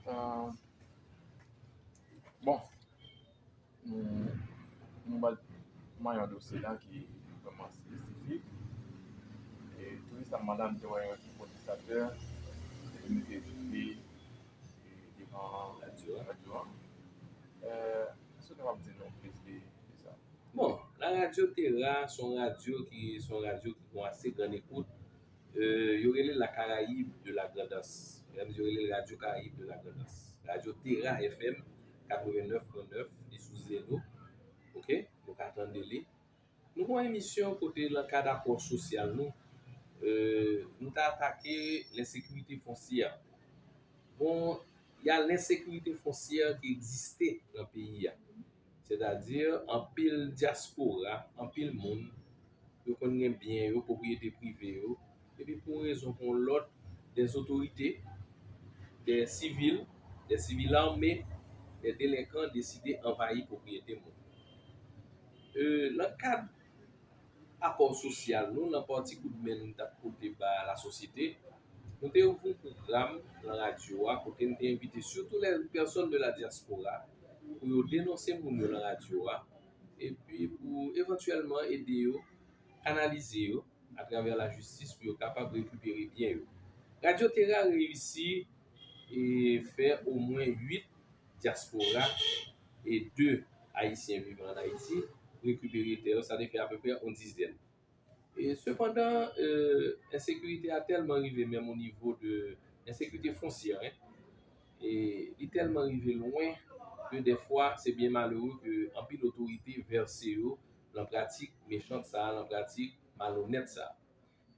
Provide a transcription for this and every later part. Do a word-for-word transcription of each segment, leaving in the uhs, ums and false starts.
Euh, bon, nou, nou ba mayon dosye la ki vrèman espesifik. E tou resaman la, m te wè yon ekip pwotèstatè te mete piye devan radyo a. Radyo a. Euh, èske w kapab di nou plis de, de sa? Bon, la radyo Tera se yon radyo ki se yon radyo ki gon ase grann ekout. Euh, yo rele l la Caraïbe de la Grandans. Yo rele l radyo Caraïbe de la Grandans. Radyo Tera F M katrevennnèf pwen nèf, li sou Zeno. Ok, nou ka tande li. Nou gon emisyon kote nan kad akò sosyal nou, euh, nou ta atake lensekirite fonsyè. Bon, y a lensekirite fonsyè ki egziste nan peyi a. Sètadi, anpil dyaspora, anpil moun, yo konn gen byen yo, pwopriyete prive yo, epi pou yon rezon pou yon lòt, dè otorite, dè sivil, dè sivil ame, dè delenkan deside anvayi pwopriyete moun. Euh, nan kad akò sosyal nou, nan pati koudmen nou t ap pote ba lasosyete, nou te ouvri yon pwogram nan radyo a kote n te envite surtout les personnes de la diaspora pou yo denonse moun yo nan radyo a, epi pou evantyèlman ede yo kanalize yo atravè lajistis pou yo kapab rekipere byen yo. Radyo Tera reyisi e fè omwen uit dyaspora e de Ayisyen vivan ann Ayiti rekipere tè yo, sa te fè apeprè yon dizèn. E sepandan, euh, ensekirite a tèlman rive menm o nivo de ensekirite fonsyè, en, e li tèlman rive lwen ke dèfwa se byen malere ke anpil otorite vèse yo nan pratik mechan sa a, nan pratik malonèt sa a.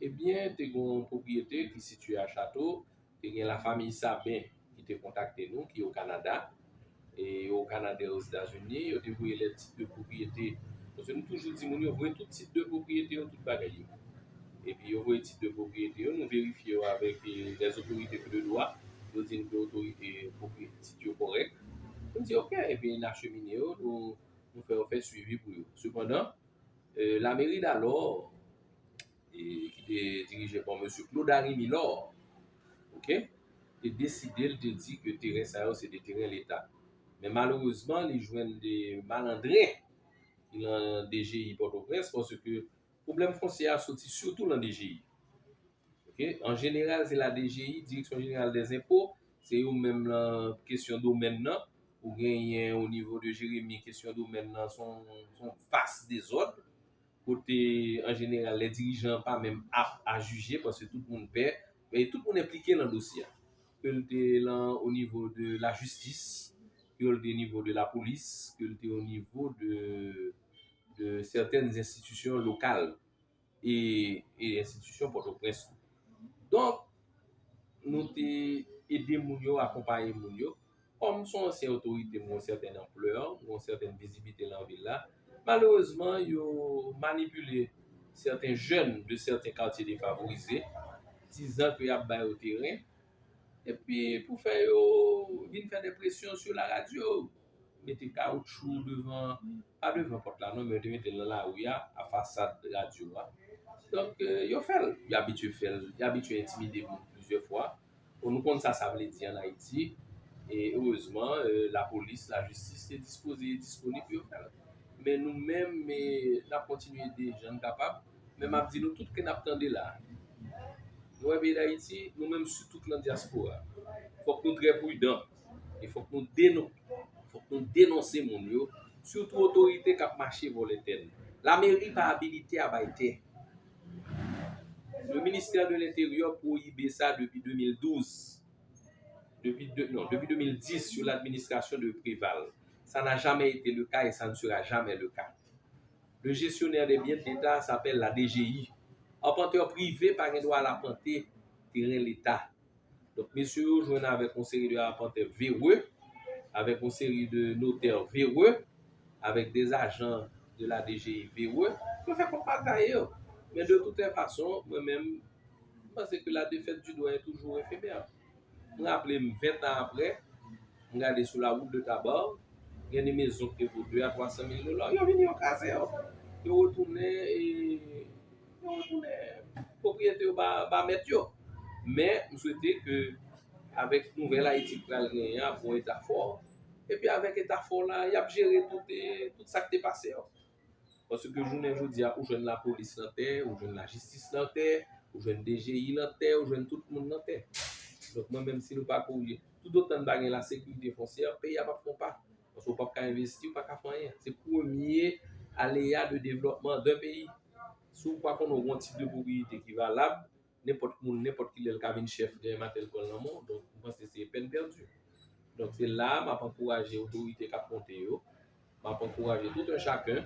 Ebyen, te gen yon pwopriyete ki sitiye a Chato, te gen lafanmi Saben ki te kontakte nou, ki o Kanada, e yo o Kanada, Ozetazini, yo te voye lè tit de pwopriyete. Paske nou toujou di moun yo voye tout tit de pwopriyete yo, tout bagay yo. Epi yo voye tit de pwopriyete yo, nou verifye yo avèk, e, lèzotorite de dwa, yo di n ke otorite pwopriyete tit yo kòrèk. Nou di, ok, epi n achemine yo, nou, nou fè yo fè swivi pou yo. Sepandan, euh, lameri dalò, e ki te dirije pa mesye Claude Harry Milor, ok, te deside, l te di ke teren sa yo se de teren Leta. Men malerezman, li jwenn de malandren ki nan D G I Pòtoprens, paske pwoblèm fonsyè a soti sitou nan D G I. Ok? An jeneral, se la D G I, Direksyon Jeneral dè Zenpo, se yo menm nan kesyon domèn nan, ou genyen o nivo de Jeremi, kesyon domèn nan, se yon, se yon vas dezòd, kote, an jeneral, lè dirijan pa menm ap a jije, paske tout moun pè, men tout moun enplike nan dosye a. Ke l te lan o nivo de lajistis, ke l te o nivo de lapolis, ke l te o nivo de, de sètèn enstitisyon lokal e, e enstitisyon Pòtoprens tou. Donk, nou te ede moun yo, akonpaye moun yo. Kòm m se yon ansyen otorite, m gen yon sètèn anplè, m gen yon sètèn vizibilite nan vil la. Malerezman, yo manipile sèten jèn de sèten katye defavorize, dizan ke y ap ba yo teren, epi pou fè yo vin fè de presyon sou la radyo, mete kawoutchou devan, pa devan pòt la non, men yo te mete l nan lari a, a fasad radyo a. Donk, euh, yo fè l. Yo abitye fè l, yo abitye entimide moun plizyè fwa. Bon, nou konn sa sa vle di ann Ayiti. E erezman, euh, lapolis, lajistis te dispoze e disponib pou yo fè l. Men nou menm, e, n ap kontinye ede jan n kapab. Men m ap di nou tout ke n ap tande la. Nou wè peyi Dayiti, nou menm sitou k nan dyaspora, fòk nou trè pridan. E fòk nou denon-, fòk nou denonse moun yo, sitou otorite k ap mache vòlè tè n. Lameri pa abilite a bay tè. Le ministère de l'Intérieur pwoyibe sa depi de mil douz. Depi de, non, depi de mil dis, sou ladministrasyon de Préval. Ça n'a jamais été le cas et ça ne sera jamais le cas. Le gestionnaire des biens de l'État s'appelle la D G I. Apantè prive pa gen dwa al apante teren Leta. Donk, mesye yo jwenn avèk yon seri de apantè vere, avèk yon seri de notè vere, avèk de ajan de la D G I vere, yo fè kòb pa taye yo. Men de toute façon, mwen menm, m panse ke la défaite du droit est toujours éphémère. M raple m, ven tan apre, m gade sou la wout de Tabar, gen de mezon ki te vo de a twa san mil dola, yo vini, yo kraze yo. Yo retounen, e, yo retounen pwopriyete yo ba, ba mèt yo. Men, m swete ke Avèk nouvèl Ayiti k pral genyen an, ap gen yon eta fò. Epi avèk eta fò la, y ap jere tout, e, tout sa k te pase yo. Paske jounen jodi a, ou jwenn lapolis nan tè, ou jwenn lajistis nan tè, ou jwenn D G I nan tè, ou jwenn tout moun nan tè. Donk mwen menm, si nou pa korije, toutotan n pa gen lasekirite fonsyè, peyi a p ap fè yon pa. Paske w p ap ka envesti, w pa ka fè anyen. Se premye aleya de devlòpman d'un peyi. Si w pa konnen w gen yon tit de pwopriyete ki valab, nenpòt moun, nenpòt kilè, l ka vin chèf demen maten l pran l nan men w. Donk, m panse se pèn pèdi. Donk, se la a m ap ankouraje otorite k ap monte yo, m ap ankouraje tout un chacun.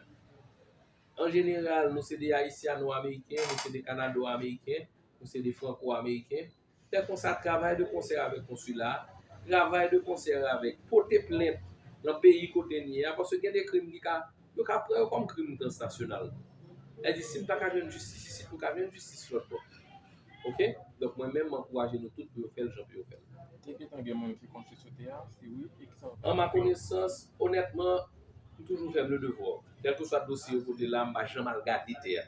An jeneral, nou se de Ayisyano-Ameriken, nou se de Kanado-Ameriken, nou se de Franko-Ameriken. Fè konsa, travay de konsè avèk konsila a, travay de konsè avèk, pote plent nan peyi kote n ye a, paske gen de krim ki ka, yo ka pran yo kòm krim transnasyonal. Sa di, si n pa ka jwenn jistis isit, nou ka jwenn jistis lòt bò. Oke? Donk, mwen menm, m ankouraje nou tout pou yo fè l jan pou yo fè l. Te gentan gen moun ki konstwi sou tè a, si wi, e kisa w... An ma konesans, onètman, m toujou fè m le devwa. Kèlkeswa dosye yo pote la, m pa janm al gade tè a.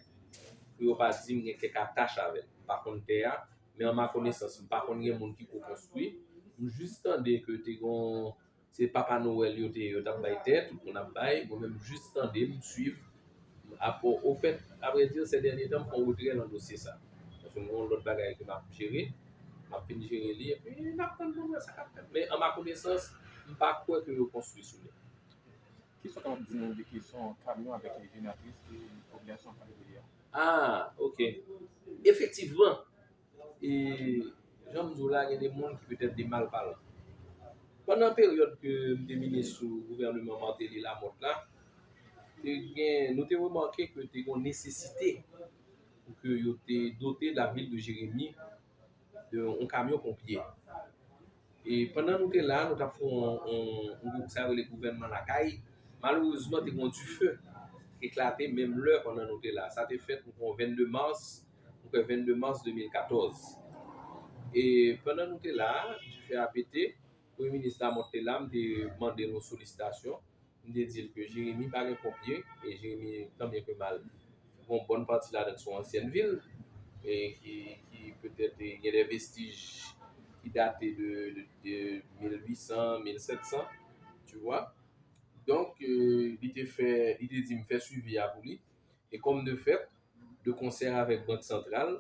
Pou yo pa di m gen kèk atach avè l. M pa konn tè a, men an ma konesans, m pa konn gen moun ki ko konstwi. M jis tande ke te gon, se Papa Nowèl yo te ye, yo t ap bay tè, tout moun ap bay. Mwen menm, m jis tande, m swiv. Apre, ofèt, avrèdi, sè dènye tan, m fè yon retrè nan dosye sa. Paske m gen yon lòt bagay ke m ap jere. M ap fin jere li, epi n ap tann pou n wè sa k ap fèt. Men an ma konesans, m pa kwè ke yo konstwi sou li. Kisa w kapab di nou de kesyon kamyon avèk jenatris ke popilasyon an pale de li a? Ah, oke. Efektivman, e, jan m di w la, gen de moun ki petèt de malpalan. Pandan peryòd ke m te minis sou gouvènman Martelly Lamothe la, te gen, nou te remake ke te gen nesesite pou ke yo te dote lavil de Jeremi de yon kamyon ponpye. E pandan nou te la, nou t ap fè yon, yon, yon gwoup sa yo rele gouvènman lakay. Malerezman, te gen yon dife ki eklate menm lè pandan nou te la. Sa te fèt, nou kwè, yon vennde mas, nou kwè, vennde mas de mil katòz. E pandan nou te la, dife a pete, Premye Minis Lamothe te la, m te mande l yon solisitasyon. M te di l ke Jeremi pa gen ponpye, e Jeremi, tan byen ke mal, gon bòn pati ladan l se yon ansyèn vil, e ki, ki petèt, e, gen de vestij ki date de, de, de mil uit san, mil sèt san, tu vois. Donk, e, li te fè, li te di m fè swivi a pou li. E kòm de fèt, de konsè avèk Bank Santral,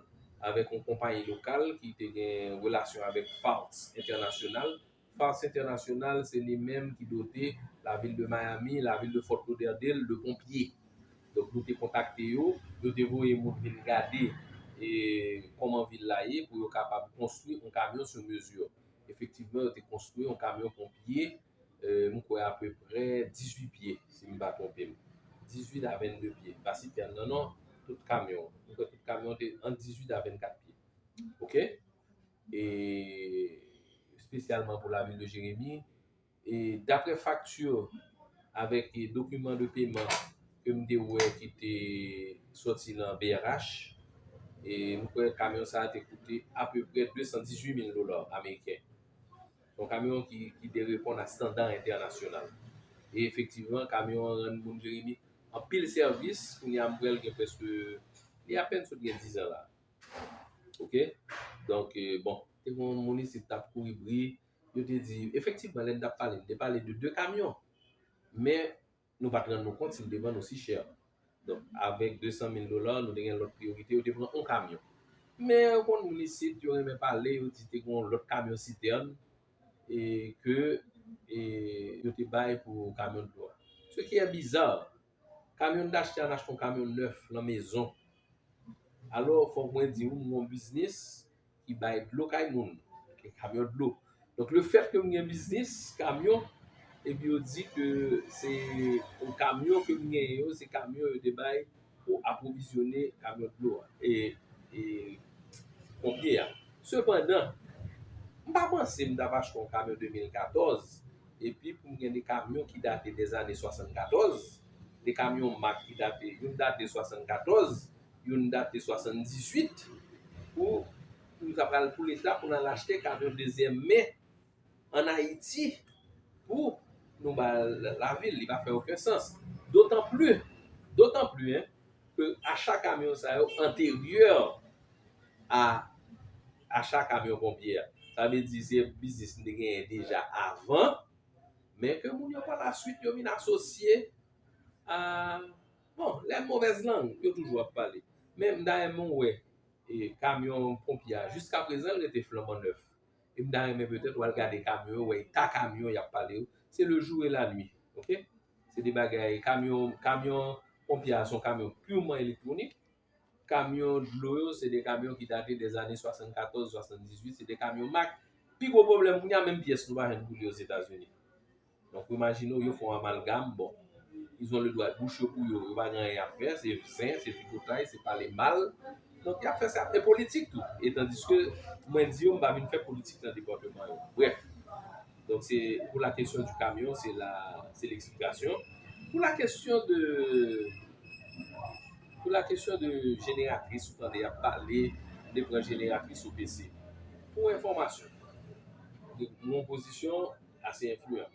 avèk yon konpayi lokal ki te gen relasyon avèk FARTS Entènasyonal. FARTS Entènasyonal, se li menm ki dote lavil de Miami, lavil de Fort Lauderdale, de ponpye. Donk, nou te kontakte yo, yo te voye moun vin gade, e, kòman vil la ye pou yo kapab konstwi yon kamyon sou mezi. Efektivman, yo te konstwi yon kamyon ponpye, e, m kwè apeprè dizuit pye, si m pa twonpe m. Dizuit a vennde pye. Pa sitèn nan, non, tout kamyon. M kwè tout kamyon te ant dizuit a vennkat pye. Oke? E espesyalman pou lavil de Jeremi. E daprè fakti avèk, e, dokiman de peman ke m te wè ki te sòti nan B R H, e m kwè kamyon sa a te koute apeprè de san dizuit mil dola ameriken. Se yon kamyon ki, ki te reponn a estanda entènasyonal. E efektivman, kamyon an rann moun Jeremi anpil sèvis. Kounye a, m kwè l gen prèske, li apèn sot gen diz an la. Oke? Donk, e, bon, te gen yon moun isit t ap kouri bri. Yo te di, efektivman, lè n t ap pale, n te pale de de kamyon. Men, nou pa t rann nou kont si l te vann osi chè. Donk, avèk de san mil dola, nou te gen lòt priyorite, yo te pran yon kamyon. Men, ou konn moun isit, yo renmen pale, yo di te gen yon lòt kamyon sitèn, e ke, e, yo te bay pou kamyon dlo a. Ce qui est bizarre, kamyon n t achte a, n achte yon kamyon nèf, lanmezon. Alò, fòk mwen di w, m gen yon biznis ki bay dlo kay moun, ki kamyon dlo. Donk, le fèt ke m gen biznis, kamyon, epi yo di ke se yon kamyon ke m genyen yo, se kamyon yo te bay pou apwovizyone kamyon dlo a, e, e ponpye a. Sepandan, m pa panse m t ap achte yon kamyon de mil katòz, epi pou m gen de kamyon ki date dèzane swasannkatòz, de kamyon mak ki date, youn date swasannkatòz, youn date swasanndizuit, pou nou ta pral pou Leta pou n al achte kamyon dezyèm men ann Ayiti pou nou ba lavil, li pa fè okenn sans. Dotan pli, dotan pli, en, ke acha kamyon sa yo anteryè a acha kamyon ponpye a. Sa vle di se biznis m te genyen deja avan, men ke moun yo pa la swit yo vin asosye a, bon, les mauvaises langues, yo toujou ap pale. Men m ta renmen wè e, kamyon ponpye a, jiska prezan, l rete flanban nèf. E m ta renmen petèt w al gade kamyon yo, wè eta kamyon y ap pale yo. Se le jour et la nuit, oke? Se de bagay, kamyon, kamyon ponpye a se yon kamyon purement électronique. Kamyon dlo yo, se de kamyon ki date des années soixante-quatorze, soixante-dix-huit, se de kamyon mak. Pi gwo pwoblèm kounye a, menm pyès nou pa jwenn pou li Ozetazini. Donk, ou imajine w, yo fè yon amalgam, bon, ils ont le droit, bouch yo pou yo, yo pa gen anyen y ap fè, se zen, se tripotay, se pale mal. Donk, y ap fè sa, e politik tou. E tandiske, mwen di yo, m pa vin fè politik nan depatman yo. Bref, donk, se, pour la question du camion, c'est la, c'est l'explication. Pour la question de, pour la question de jeneratris, ou tande y ap pale de pran jeneratris O P C. Pou enfòmasyon, mwen pozisyon ase enfliyan.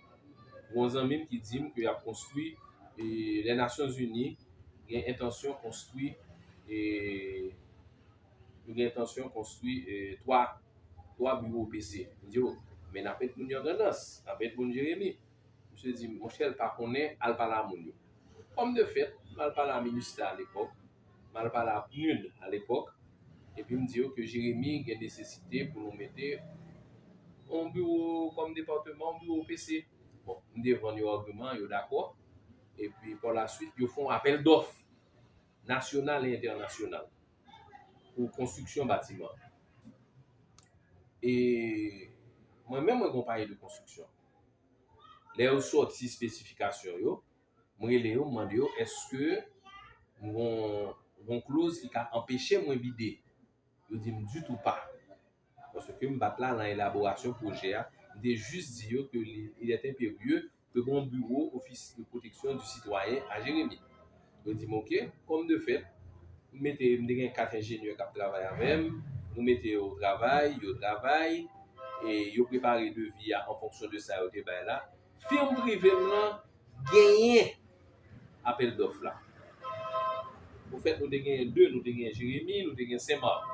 Gon zanmi m ki di m ke y ap konstwi, e, les Nations Unies gen entansyon konstwi, e, yo gen entansyon konstwi, e, twa, twa biwo O P C. M di, o, men n ap met moun yo an grandans, n ap met moun Jeremi. Misye di m, monchè, l pa konnen, al pale a moun yo. Kòm de fèt, m al pale a Minustah alepòk, m al pale a PNUD alepòk, epi m di yo ke Jeremi gen nesesite pou nou mete yon biwo kòm depatman, yon biwo O P C. Bon, m te vann yo agiman, yo dakò. Epi, pa la swit, yo fè yon apèl dòf nasyonal e entènasyonal pou konstriksyon batiman. E mwen menm, mwen gen yon pale de konstriksyon. Lè yo sòti espesifikasyon yo, mwen rele yo, mwen mande yo, èske gon, gon kloz ki ka anpeche mwen bide? Yo di m ditou pa. Paske m pa t la nan elaborasyon pwojè a, m te jis di yo ke li, il est impérieux ke gon biwo Office de Protection du Citoyen a Jeremi. Yo di m, oke, kòm de fèt, m mete, m te gen kat enjenyè k ap travay avè m, nou mete yo travay, yo travay, e yo prepare devi a an fonksyon de sa yo te bay la. Firm prive m nan genyen apèl dòf la. Ofèt, nou te genyen de, nou te genyen Jeremi, nou te genyen Senmak.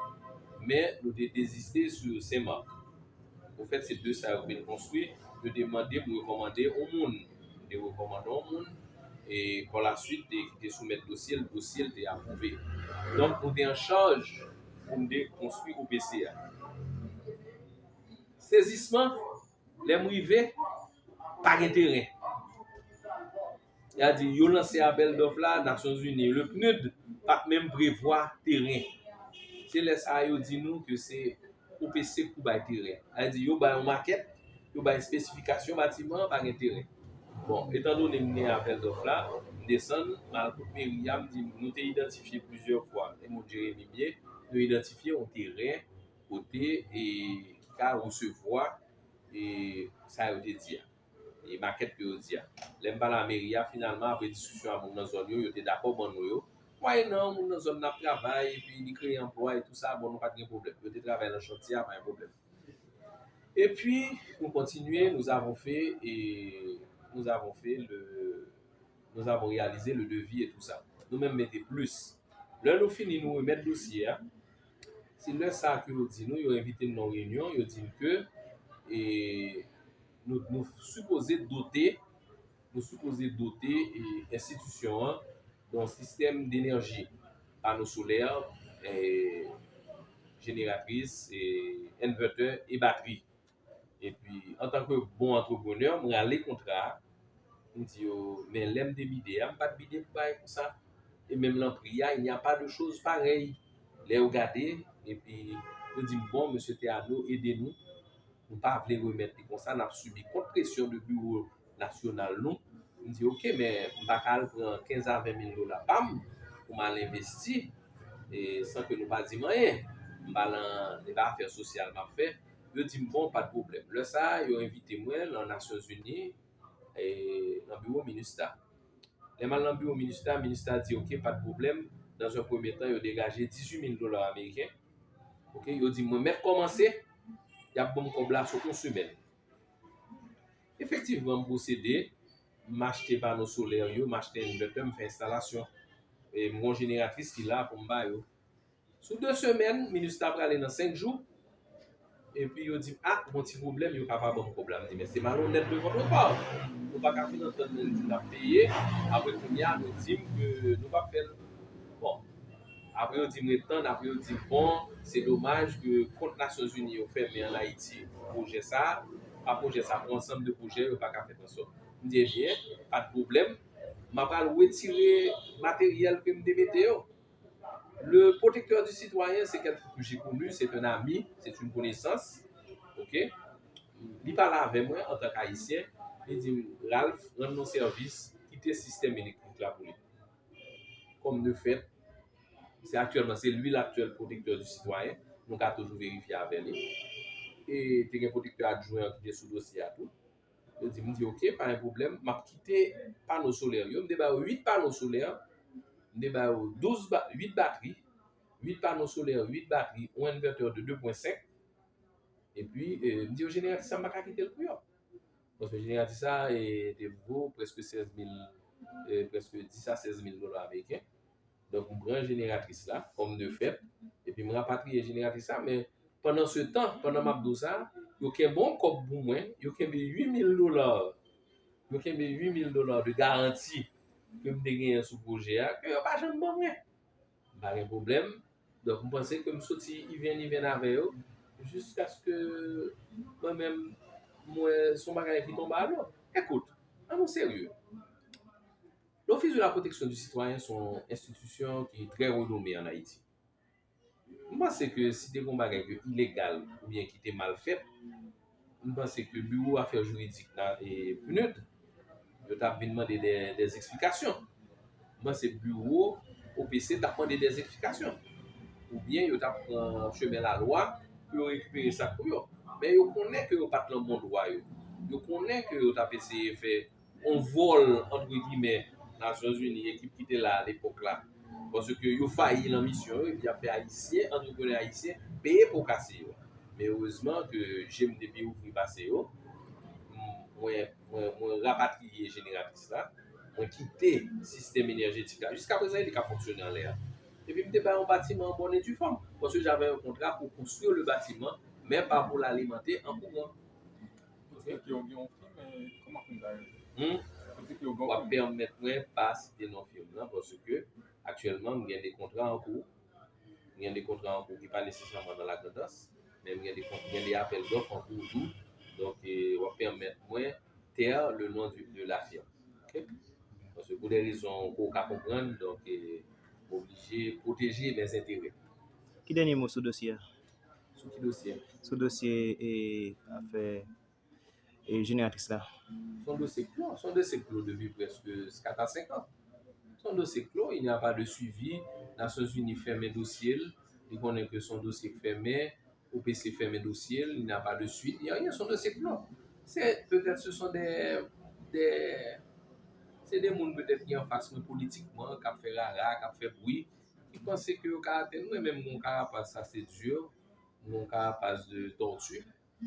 Men, nou te deziste sou Senmak. Ofèt, se de sa yo vin konstwi. Yo te mande m rekòmande yon moun. Yo te rekòmande yon moun. E pa la swit, te, te soumèt dosye l, dosye l te apwouve. Donk, nou te an chaj pou n te konstwi O P C a. Sezisman, lè m rive, pa gen teren. Y a di, yo lanse apèl dòf la, Nasyonzini, le PNUD pa t menm prevwa teren. Se lè sa a yo di nou ke se O P C pou bay teren. Sa vle di, yo bay yon makèt, yo bay espesifikasyon batiman an, pa gen teren. Bon, etandone m gen apèl dòf la, m desann, m al kot meri a, m di, nou te idantifye plizyè fwa, e moun Jeremi m ye, nou idantifye yon teren kote e ki ka resevwa e sa yo te di a. E makèt ke yo di a. Lè m pale a meri a, finalman, apre diskisyon a moun nan zòn yo, yo te dakò ban nou yo. Mwayennan moun nan zòn nan ap travay, epi li kreye anplwa e tou sa, bon, nou pa t gen pwoblèm. Yo te travay nan chantye a, pa gen pwoblèm. Epi, nou kontinye, nous avons fait, et nous avons fait le, nous avons réalisé le devis et tout ça. Nou menm mete plis. Lè nou fini, nou remèt dosye a. Se lè sa a ke yo di nou, yo envite m nan yon reyinyon, yo di m ke, e, nou, nou sipoze dote, nou sipoze dote, e, enstitisyon an de yon sistèm denèji, pano solè, e, jeneratris, e, envètè e batri. Epi, antanke bon antreprenè, m rale kontra a. M di yo, men lè m te bide a, m pa t bide pou bagay konsa. E menm nan pri a, il n'y a pas de chose pareille. Lè yo gade, epi yo di m, bon, mesye Théano, ede nou. Nou pa vle remèt li konsa, n ap sibi kont presyon de biwo nasyonal nou. M di, oke, men m pa ka al pran kenz a ven mil dola pa m pou m al envesti, e, san ke nou pa di m anyen. M pa nan, se pa afè sosyal m ap fè. Yo di m, bon, pa de pwoblèm. Lè sa a, yo envite mwen nan Nasyonzini, e, nan biwo Minustah. Lè m al nan biwo Minustah, Minustah di, oke, pa de pwoblèm. Dans un premier temps, yo degaje dizuit mil dola ameriken. Oke, yo di m, mwen mèt kòmanse, y ap ban m kòb la sou yon semèn. Efektivman, m pwosede, m achte pano solè yo, m achte envètè, m fè enstalasyon. E m gon jeneratris ki la pou m ba yo. Sou de semèn, Minustah prale nan senk jou. epi yo di m, "Ah, gon ti pwoblèm, yo ka pa ban m kòb la." M di, "Men se malonèt de votre part. Nou pa ka fin antann nou di n ap peye, apre kounye a nou di m ke nou p ap fè l." Bon, apre yo di m ret tann, apre yo di m, "Bon, se domaj ke kont Nasyonzini yo fèmen ann Ayiti pou pwojè sa a, pa pwojè sa a, pou ansanm de pwojè yo pa ka fèt ansòm." M di, "Ebyen, pa de pwoblèm, m ap al retire materyèl ke m te mete yo." Le protecteur du citoyen, c'est quelqu'un que j'ai connu, c'est un ami, c'est une connaissance. OK? Li pale avè mwen antank Ayisyen, li di m, "Ralph, rann nou sèvis, kite sistèm elektrik la pou li." Kòm de fèt, se aktyèlman, se li laktyèl protecteur du citoyen, nou ka toujou verifye avè li. E te gen protecteur adjoint an ki te sou dosye a tou. Yo di, m di, "OK, pa gen pwoblèm, m ap kite pano solè yo." M te ba yo uit pano solè, m te ba yo douz ba, uit batri, uit pano solè, uit batri, yon envètè de de pwen senk. Epi, eh, m di yo, "Jeneratris sa, m pa ka kite l pou yo." Paske jeneratris sa, eh, te vo prèske sèz mil, eh, prèske dis a sèz mil dola ameriken. Donk, m pran jeneratris la, kòm de fèt, epi m rapatriye jeneratris la, men pandan se tan, pandan m ap di w sa, yo kenbe yon kòb pou mwen, yo kenbe uit mil dola, yo kenbe uit mil dola de garanti ke m te genyen sou pwojè a, ke yo pa janm ban mwen. M pa gen pwoblèm. Donk, m panse ke m soti even, even avè yo, jiskaske mwen menm, m wè se yon bagay ki tonbe a dlo. Ekout, ann nou serye. L'Office de la Protection du Citoyen se yon enstitisyon ki trè renome ann Ayiti. M panse ke si te gen yon bagay ki ilegal oubyen ki te mal fèt, m panse ke biwo afè jiridik la, e, PNUD, yo t ap vin mande de, des explications. M panse biwo O P C t ap mande des explications. Oubyen yo t ap pran chemen lalwa pou yo rekipere sa k pou yo. Men yo konnen ke yo pa t lan bon dwa yo. Yo konnen ke yo t ap eseye fè yon vòl, antre gimè, Nasyonzini, ekip ki te la alepòk la. Paske yo fayi lan misyon yo, epi y ap fè Ayisyen, antreprenè ayisyen, peye po kase yo. Men erezman ke je m te pi ouvri pase yo, m, mwen, mwen, mwen rapatriye jeneratris la, mwen kite sistèm enèjetik la. Jiskaprezan, li ka fonksyone anlè a. Epi m te bay yon batiman an bòn e di fòm. Paske j'avais un contrat pour construire le bâtiment, mais pas pour l'alimenter en courant. Ou di ke w gen yon fim, men kòman fim sa rele? Hmm? Ou di ke w gen yon fim? W ap pèmèt mwen pa site non fim nan, paske aktyèlman, m gen de kontra an kou. M gen de kontra an kou ki pa nesesèman nan Lagrandans, men m gen de, gen de apèl dòf an kou tou. Donk, eh, w ap pèmèt mwen taire le nom du, de la firme. OK? Paske pou de rezon ke w ka konprann, donk, eh, m oblije pwoteje mes enterè. Ki dènye mo sou dosye a? Sou ki dosye? Sou dosye, e, afè, e, jeneratris la. Se yon dosye klo, se yon dosye klo depi prèske kat a senk an. Se yon dosye klo, il n'y a pas de suivi. Nasyonzini fèmen dosye l, li konnen ke se yon dosye k fèmen, O P C fèmen dosye l, il n'y a pas de suite, il n'y a rien, se yon dosye klo. Se, petèt, ce sont des, des, se de moun petèt ki anfas mwen politikman, k ap fè rara, k ap fè bri, ki panse ke yo ka atenn mwen, men m gen yon karapaz, sa se di, m gen yon karapaz de tòti.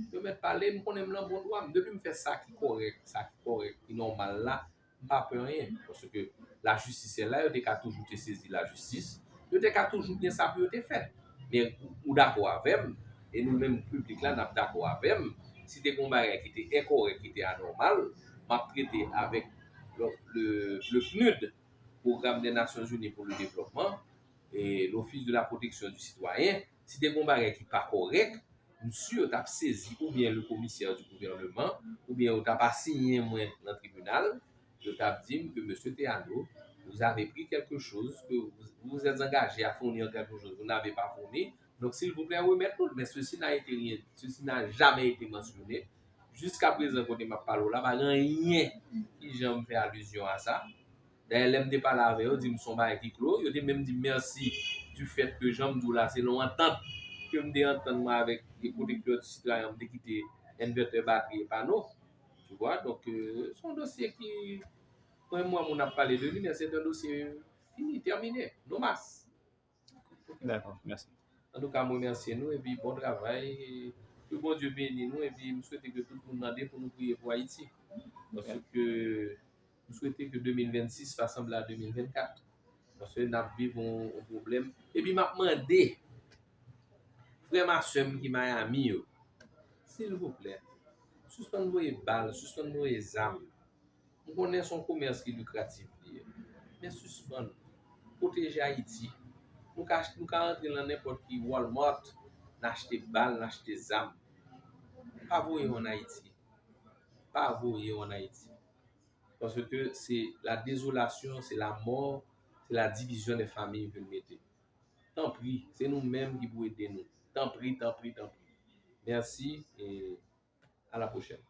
Yo mèt pale, m konnen m lan bon dwa m. Depi m fè sa ki kòrèk, sa ki kòrèk, ki nòmal la, m pa pè anyen. Paske lajistis se la, yo te ka toujou te sezi lajistis. Yo te ka toujou gen sa pou yo te fè. Men ou, ou dakò avè m, e nou menm piblik la, n ap dakò avè m. Si te gen yon bagay ki te enkòrèk, ki te anòmal, m ap trete avèk le, le, le PNUD, Programme des Nations Unies pour le Développement, e l'Office de la Protection du Citoyen, si te gen yon bagay ki pa kòrèk, m si yo t ap sezi oubyen le commissaire du gouvernement, oubyen yo t ap asiyen mwen nan tribinal, yo t ap di m ke, "Monsieur Théano, vous avez pris quelque chose que vous, vous êtes engagé à fournir quelque chose, vous n'avez pas fourni, donc s'il vous plaît, remettre nous." Mais ceci n'a été rien, ceci n'a jamais été mentionné. Jiska prezan, kote m ap pale w la, pa gen anyen ki janm fè alizyon a sa. Dayè, lè m te pale avè yo, di m se yon bagay ki klo. Yo te menm di m mèsi du fait que, jan m di w la, se yon antant ke m te antann mwen avèk pwotektè sitwayen, m te kite envètè, batri e pano. Tu vois? Donk, euh, se yon dosye ki, mwen, mwen, moun ap pale de li, men se yon dosye fini, tèmine, no mas. Dakò, mèsi. Antouka, m remèsye nou epi bon travay. Ke Bondye beni nou epi m swete ke tout moun mande pou nou priye pou Ayiti. Paske m swete ke de mil vennsis pa sanble a de mil vennkat. Paske n ap viv yon, yon pwoblèm. Epi m ap mande frè m a sè m ki Miami yo, Silvouplè, sispann voye bal, sispann voye zam. M konnen se yon komès ki likratif li ye. Men sispann. Pwoteje Ayiti. Nou ka, nou ka rantre nan nenpòt ki Walmart, n achte bal, n achte zam. Pa voye yo ann Ayiti. Pa voye yo ann Ayiti. Paske se la dezolasyon, se la mò, se la divizyon de fanmi ke l mete. Tanpri, se nou menm ki pou ede nou. Tanpri, tanpri, tanpri. Mèsi e a la pwochèn.